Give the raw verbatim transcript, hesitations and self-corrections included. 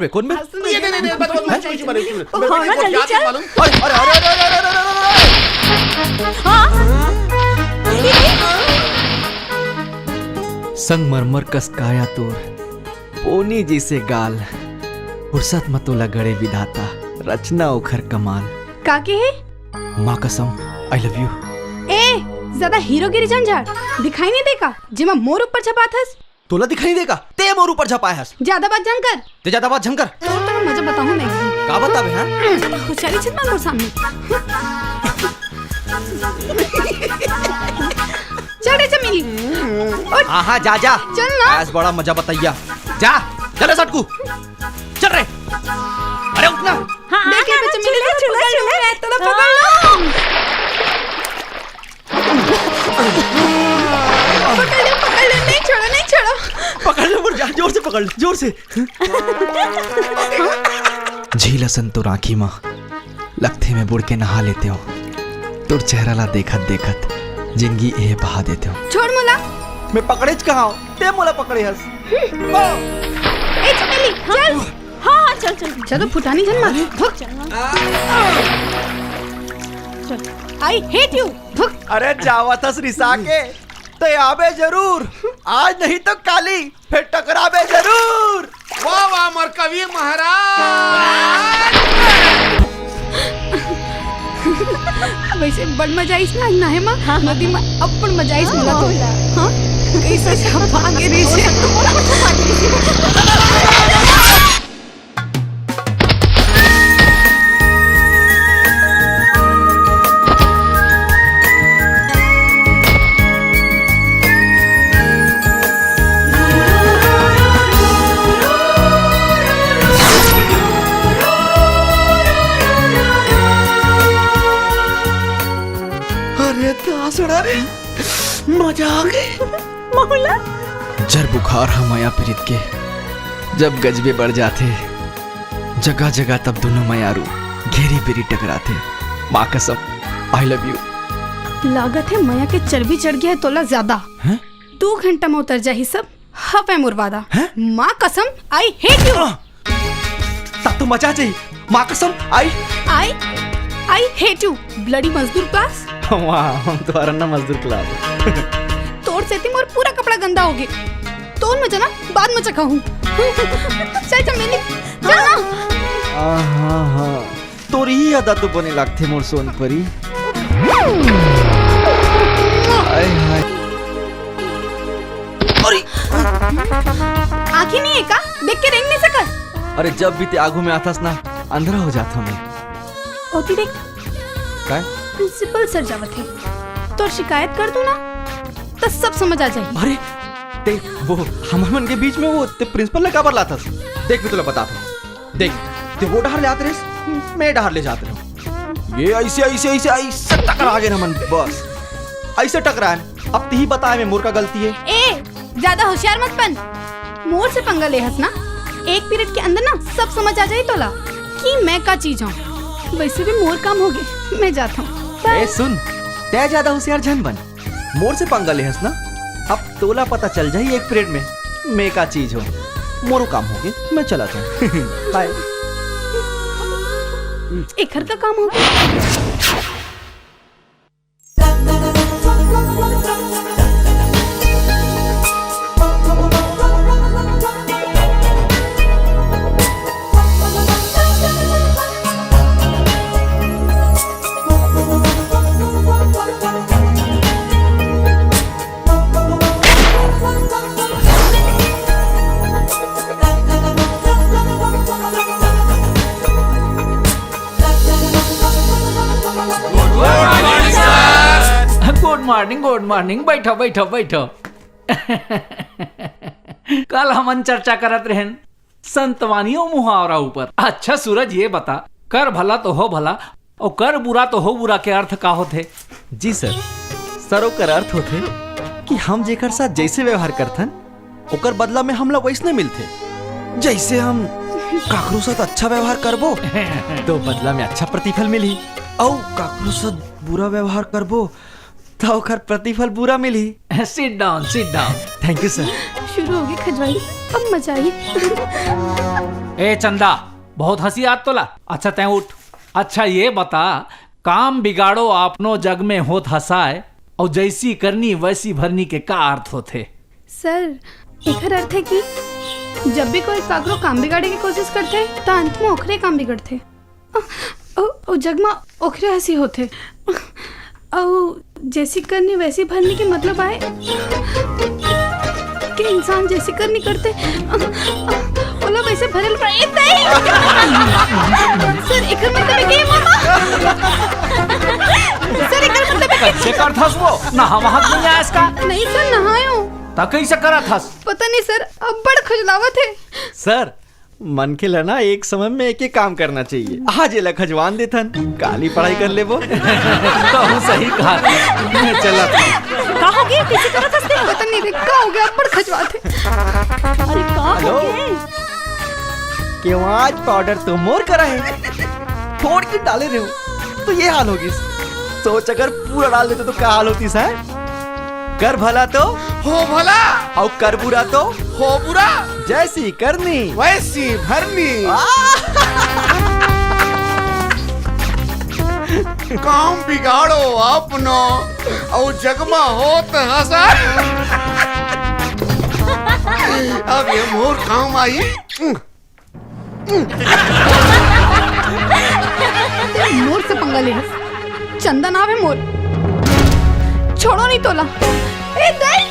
ए, कौन में? हाँ, सुन, ये, ये, नहीं, नहीं, नहीं, मत, मत, मत, मत, मत, मत, मत, हाँ, ना, जल्दी चल। अरे, अरे, अरे, अरे, अरे, अरे, अरे, अरे। हाँ? संगमरमर कस काया तोर, पोनी जइसे गाल, फुरसत म तोला गढ़े विधाता, रचना ओखर कमाल। का के हे? माँ कसम, I love you। ए, ज्यादा हीरोगिरी झन झाड़, दिखाई नहीं दे का, जेमा मोर ऊपर झपात हस? तोला दिखाई नहीं दे का, ते मोर ऊपर झपाए हस। ज्यादा बात झन कर। ते ज्यादा बात झन कर। तोर तो मैं मजा बताहूँ मैं। का बताबे, हाँ? ज्यादा होशियारी झन मार मोर सामने। चल रे चमेली। उठ। हाँ, हाँ, जा, जा। चल ना। आज बड़ा मजा बताइया। जा, चल रे सटकू। चल रे। अरे उठ ना। हाँ, देख ले, हाँ, मैं चमेली चूल्हा, को चूल्हा, पकड़ लूँ, चूल्हा। मैं तो ना पकड़ लूँ। पकड़ ले, पकड़ ले, नहीं छोड़ो, नहीं छोड़ो। पकड़ ले, मुड़ जा, जोर से पकड़ ले, जोर से। झील असन तोर आँखी मा, लगथे मैं बुड़ के नहा लेतेंव। तोर चेहरा ला देखत देखत जिंदगी एहे बहा देतेंव। छोड़ मोला। मैं पकड़ेच कहाँ हँव, ते मोला पकड़े हस। ए चमेली, चल। हाँ, हाँ, चल, चल। चलो फुटानी झन मार। भग। चल। I hate you। भग। अरे जावत हस रिसा के, ते आबे जरूर, आज नहीं तो काली, फिर टकराबे जरूर। वाह, वाह, मोर कवि महाराज। वैसे बड़ मजा आइस ना, नहाए मा? हाँ, हाँ, नदी मा अब्बड़ मजा आइस मोला तो। हाँ। कैसे सब भागे रे से। अरे दासड़ा रे, मजा आ गई। महुला। जर बुखार ह मया पिरित के, जब गजबे बढ़ जाथे, जगह जगह तब दुनों मयारू घेरी बेरी टकराथे। माँ कसम, I love you। लागत हे मया के चर्बी चढ़ गया हे तोला ज्यादा। हैं? दू घंटा में उतर जाही सब, हवय मोर वादा। हैं? माँ कसम, I hate you। आह! तब तो मजा आ जाही। माँ कसम, I I I hate you, bloody मजदूर class। वाह, हम तो अरन्ना मजदूर class। तोर सेती मोर पूरा कपड़ा गंदा हो गे। तोर मजा ना बाद में चखाहूँ। चल चमेली, चल ना। आहा हा। तोर ही अदा तो बने लागथे मोर सोनपरी। हाय हाय। अरे! आँखी नहीं है का? देख के रेंग नहीं सकत? अरे, जब भी ते आगू में आथस ना, अंधरा हो जात हूँ मैं। ओती देख। काय? Principal sir जावत हे। तोर शिकायत कर दूँ ना, त सब समझ आ जाही। अरे, ते वो हमर मन के बीच में वो ते principal ला काबर लाथस? देख, मैं तोला बतात हूँ। देख, ते वो डहर ले आत रहिस, मैं डहर ले जात रहिस। ये ऐसे, ऐसे, ऐसे, ऐसे टकरा गे हमन, बस। ऐसे टकराए। अब तिही बताए में मोर का गलती है। ए, ज्यादा होशियार मत बन। मोर से पंगा ले हस ना, एक period के अंदर ना सब समझ आ जाही तोला कि मैं का चीज हूँ। वैसे भी मोर काम हो गे, मैं जात हूँ। Bye। ए, सुन, तै ज्यादा होशियार झन बन। मोर से पंगा लेहस ना, अब तोला पता चल जाही एक period में मैं का चीज हूँ। मोरो काम हो गे, मैं चलत हूँ। Bye। एखर का काम हो गे? Good morning, good morning। बैठो, बैठो, बैठो। कल हमन चर्चा करत रहेन संतवानी अउ मुहावरा ऊपर। अच्छा सूरज, ये बता, कर भला तो हो भला, अउ कर बुरा तो हो बुरा के अर्थ का होथे? जी सर, सर ओकर अर्थ होथे कि हम जेकर साथ जैसे व्यवहार करथन, ओकर बदला में हमला वैसने मिलथे। जैसे हम काकरो साथ अच्छा व्यवहार करबो, तो बदला में अच्छा प्रतिफल मिलही, अउ काकरो साथ बुरा व्यवहार करबो, त ओकर प्रतिफल बुरा मिलही। Sit down, sit down। Thank you sir. शुरू होगे खजवाई, अब मजा आई। ए चंदा, बहुत हंसी आत तोला। अच्छा तैं उठ। अच्छा ये बता, काम बिगाड़ो आपनो जग में होत हंसाय, और जैसी करनी वैसी भरनी के का अर्थ होथे? सर, एकर अर्थ है कि जब भी कोई काकरो काम बिगाड़े के कोशिश करथे, त अंत में ओखरे काम बिगड़थे। अ, अ, अउ जग म ओखरे हंसी होथे। अउ जैसी करनी वैसी भरनी के मतलब आय कि इंसान जैसी करनी करथे, अ, अ, ओला वैसे भरे ल पड़े। ए, नहीं! सर, एकर मतलब है कि मामा। सर, एकर मतलब है कि कैसे करथस वो? नहा वहां नहीं आयस का? नहीं सर, नहायो। त कैसे करत हस? पता नहीं सर, अब्बड़ खुजलावत है। सर, मनखे ल ना एक समय में एक एक काम करना चाहिए। आज एला खजवान देथन, काली पढ़ाई कर लेबो। तहूं सही कहा। मैं चला। का हो गया? किसी तरह से पता नहीं रे, का हो गया, अब्बड़ खजवात है। अरे का हो हेलो। गया? क्यों आज पाउडर तो मोर करा है, थोड़ के डाले रहे हो तो ये हाल होगी। सोच अगर पूरा डाल देते तो का हाल होती सर? कर भला तो हो भला, और कर बुरा तो हो बुरा, जैसी करनी वैसी भरनी। आ! काम बिगाड़ो अपनो, और जगमा होत हंसा। अब ये मोर काम आई। मोर से पंगा ले हस। चंदा नाव है मोर। छोड़ो नहीं तोला। ए दई,